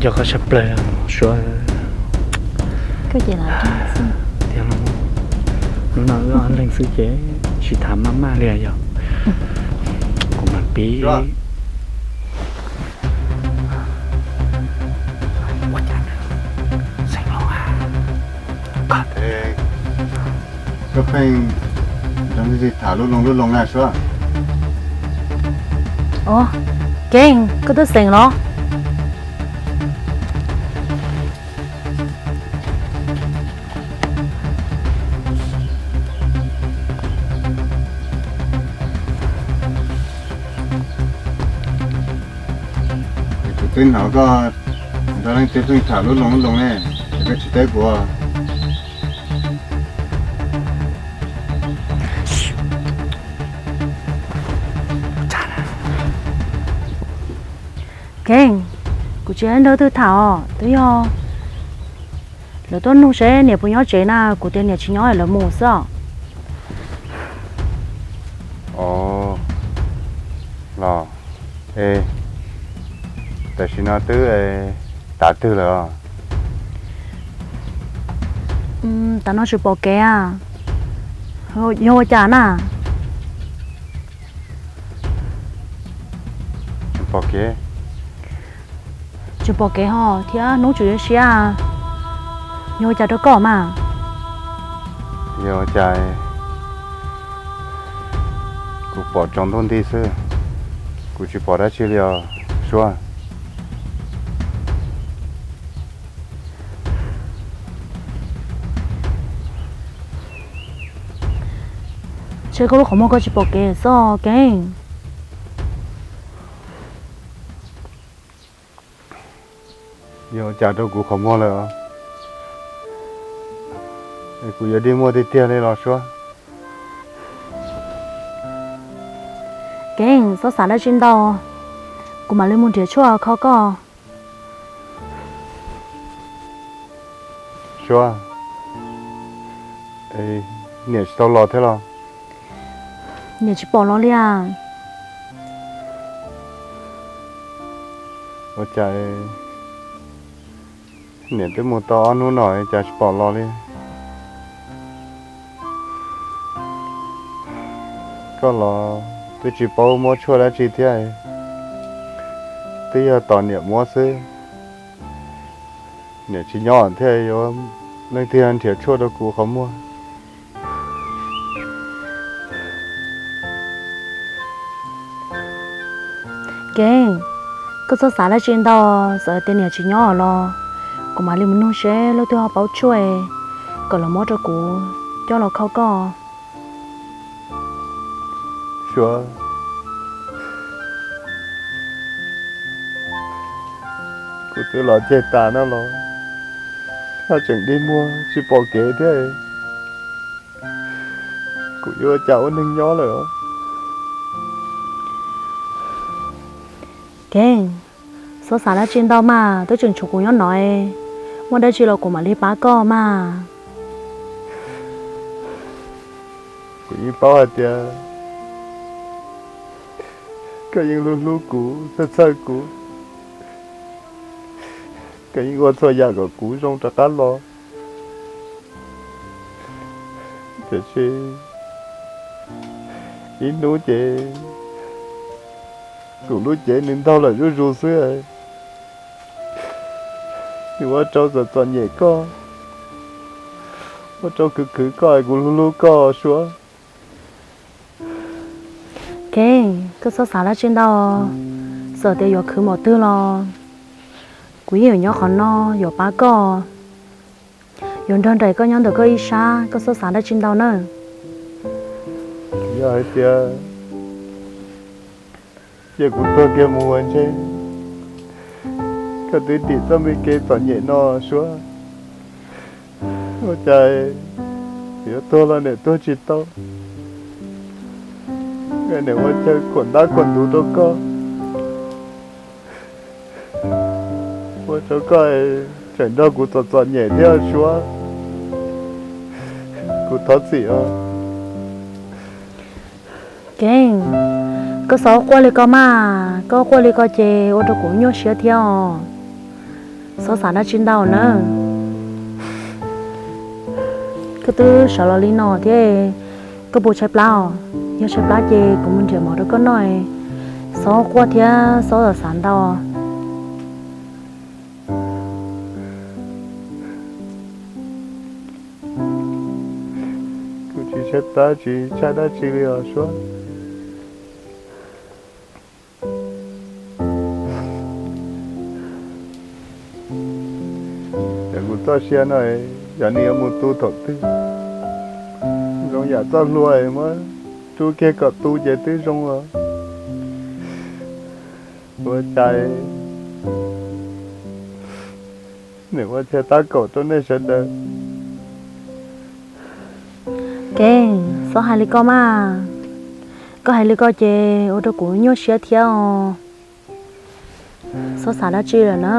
Yog koj tshaj plaws Suav. Tiag los, hnub no wb ob leeg xwb ces tsis tham maj maj li yog. Kuv mam pib. Koj pheej nrog leej twg tham lub loo lub loo na Suav? Os, Keeb, koj twb xeem los? Kuv twb hnov koj nrog leej twg pheej tham lub loo lub loo ne, es koj tsis teb kuv. Keeb, kuv tsis nrog leej twg tham os, twb yog lawv tuaj nug seb niam puas nyob tsev na, kuv tias niam tsis nyob lawv mus xwb os. Os, los, es tam sim no twb tav twg lawm os? Tav no tsis pom kev a, yog ua cas na? Tsis pom kev. Tsis pom kev ho thiab hnub tsis yuav siab, yog ua cas rau koj mas? Yog ua cas, kuv pom tsaus ntuj nti xwb, kuv tsis pom dab tsi li os Suav. Ntshe koj lub qhov muag koj tsis pom kev xwb Keeb. Yog ua cas rau kuv qhov muag lawm os? Es kuv yuav dig muag tiag tiag li los Suav? Keeb, txhob xav dab tsi ntau, kuv mam li mus nrhiav tshuaj kho koj. Suav, niam tsis tau los thiab los? Niam tsis pom los li as. Ua cas niam twb mus tau ob hnub no cas tsis pom los li? Koj los twb tsis paub muab tshuaj dab tsi thiab, twb yog tos niam muab xwb. Niam tsis nyob thiaj yuav leej twg nrhiav tshuaj rau kuv qhov muag. Keeb, koj txhob xav dab tsi ntau, txawm tias niam tsis nyob los kuv mam li mus nug seb leej twg ho paub tshuaj kom los muab rau kuv coj los kho koj. Suav, kuv twb los ceg tas no los, haj tseem dig muag tsis pom kev thiab. Kuv yuav ua cas ua neeg nyob lawm? Keeb, txhob xav dab tsi ntau mas, twb tseem tshuav kuv nyob no, muaj dab tsi los kuv mam li pab koj mas. Kuv yeej paub hais tias koj yeej hlub hlub kuv, txhawj txhawj kuv, koj yeej ua txhua yam kom kuv zoo rov qab los. Tiam sis ib hnub ces kuv lub cev nws ntaug lawm zuj zus xwb. Nws ua rau txom txom nyem koj, ua rau khwv khwv koj, kuv hlub hlub koj Suav. Keeb, koj txhob xav dab tsi ntau, txawm tias yuav khwv npaum twg los kuv yeej yuav nyob qhov no yuav pab koj, yuav nrog nraim koj nyob ntawm koj ib sab, koj txhob xav dab tsi ntau nawb. Yog hais tias cia kuv tuag kiag mus ua ntshe koj twb dim txoj me kev txom nyem no Suav. Ua cas yuav tuag los niam tuag tsis tau, niam ua chaw khuam ntab khuam ntuv rau koj, ua rau koj tseem nrog kuv txom txom nyem thiab Suav. Kuv thov txim os. Keeb, koj txhob quaj li ko mas, koj quaj li ko ces ua rau kuv nyuaj siab thiab os. Txhob xav dab tsi ntau na. Koj twb sawv los li no thiab, koj puas tshaib plab os? Yog tshaib plab ces kuv mus nrhiav mov rau koj noj. Txhob quaj thiab txhob xav ntau. Kuv tsis tshaib plab tsis tshaib dab tsi li os Suab. Yog kuv txoj sia no, yog nws yuav mus tu thaum twg? Zoo yam txoj hlua muab rub kiag kom tu ces twb zoo os. Ua cas nws ua cas tab kaum rau nej sawv daws. Kev, txhob hais li koj mas. Koj hais li koj ces ua rau kuv nyuaj siab thiab os. Txhob xav dab tsi lawm na.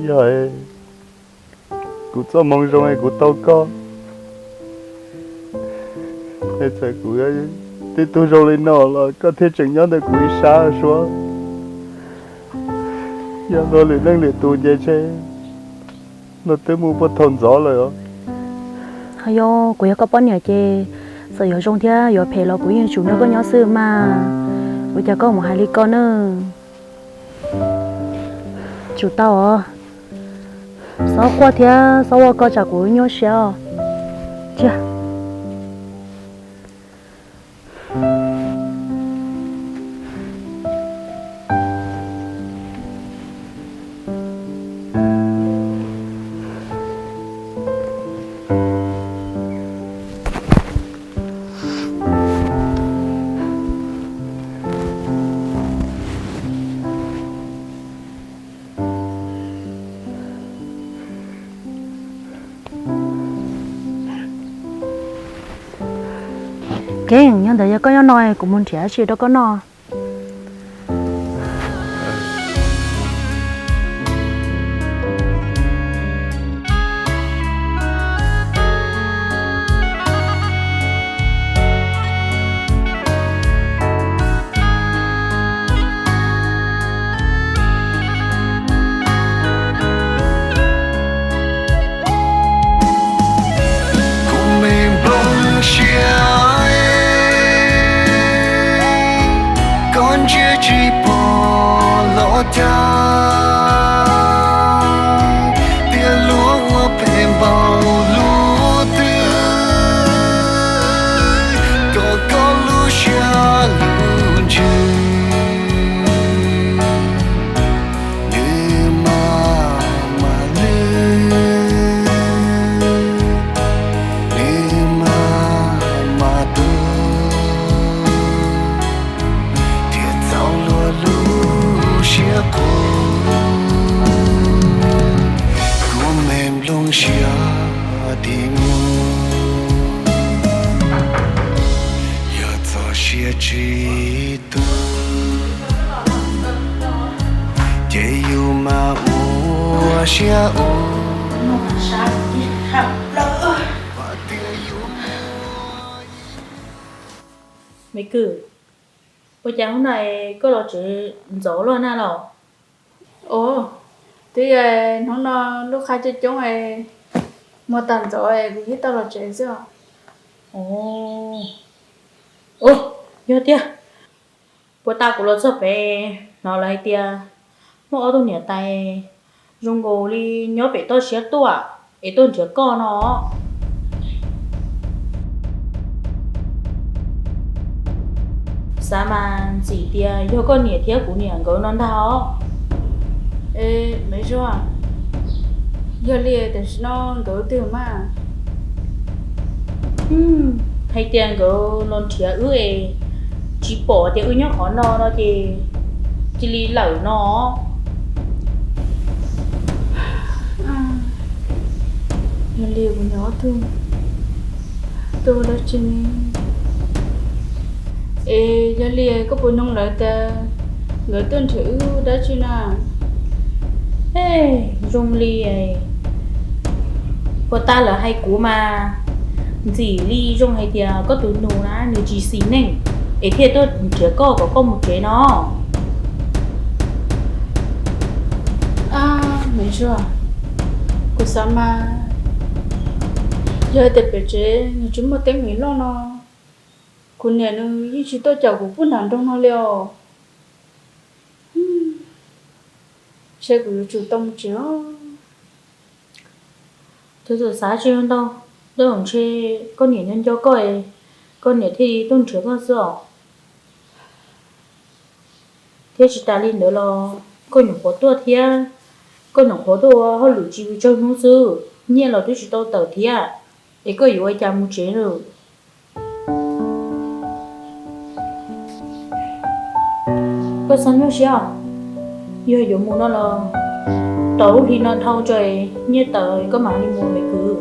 Yog kuv txoj hmoo zoo es kuv tau koj, es txawm kuv tib tug zoo li no los koj thiaj tseem nyob ntawm kuv ib sab Suab. Yog luag lwm leej lwm tus ces ntshe luag twb mus puag thaum ntxov lawm. Ho yog kuv yog koj poj niam ces txawm yuav zoo thiab yuav phem los kuv yeej tsum nrog koj nyob xwb mas. Ua cas koj mus hais li koj na? Tsum tau os. Txhob quaj thiab txhob ua koj tsam kuv nyuaj siab os. Kev, yog ntawd yog koj nyob no kuv mus nrhiav dab tsi rau koj noj. Kuv me nplooj siab, koj ntsia tsis pom los cas, tias luag ua phem npaum lub twg, kom koj lub siab lub ntsws. Nws mas mas lwj, nws mas mas tuag, thiaj txaus luag lub siab qus. Kuv me nplooj siab tim muag, yog txoj sia tsis tuag, ces yus mas ua siab ua. Me kwv, ua cas hnub no koj los tsev ntxov luaj na los? Ua, twb yog hnub no lub qhab coob coob, muag tag ntxov kuv thiaj tau los tsev xwb os. Ua, yog tiag, puag ta kuv los txog pem no lawv hais tias muaj ob tug niam tais zoo nkaus li nyob pem toj siab tuaj es tuaj nrhiav koj no. Xav mas ntxim tias yog koj niam thiab kuv niam nkawd no ntag os. E, Maiv Zuag, yog li tam sim no nkawd twg mas? Hais tias nkawd los nrhiav wb es tsis pom tias wb nyob qhov no no ces cia li lawm no. Yog li kuv nyob tu dab tsi ne? Es yog li koj puas noog lawv tias nkawd tuaj nrhiav wb dab tsi na? Zoo li puag ta lawv hais kuv mas ntxim li zoo hais tias koj tus nus na nws tsis xis neej es thiaj tuaj nrhiav koj kom koj mus tsev no. Kuv xav mas, yog tias pem tsev nws tsis muaj teeb meem loj no, kuv niam nws yeej tsis tuaj caum kuv pub nram nroog no li os. Ntshe kuv yuav tsum tau mus tsev os. Tus txawm xav tsis ntau, tej zaum ntshe koj niam nco nco koj, koj niam thiaj li tuaj nrhiav koj xwb os. Thiab tsis tas li ntawd los koj nyuam qhuav tuaj thiab, koj nyuam qhuav tuaj ua hauj lwm tsis tsawg hnub xwb, nyiaj los twb tsis tau tawm thiab, es koj yuav ua cas mus tsev lawm? Koj txhob nyuaj siab, yog yuav mus no los tos lub hli no dhau tso, nyiaj tawm koj mam li mus me kwv.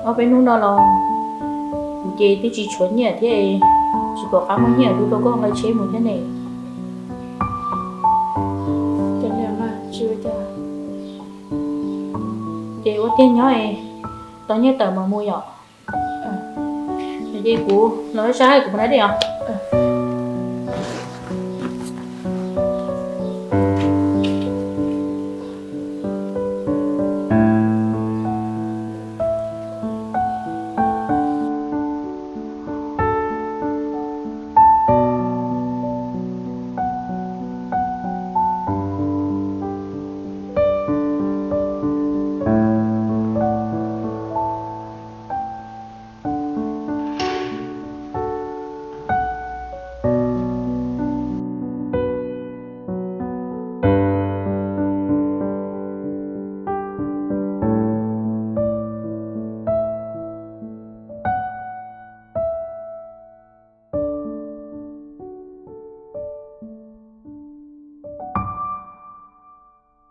Ob peb hnub no los kuv ces twb tsis tshuav nyiaj thiab, tsis pom qab muaj nyiaj rau koj nqa tsheb mus thiab ne. Ces ua tiag nyob, tos nyiaj tawm mas mus yom. Ces kuv los sab hais kuv mus na dej os.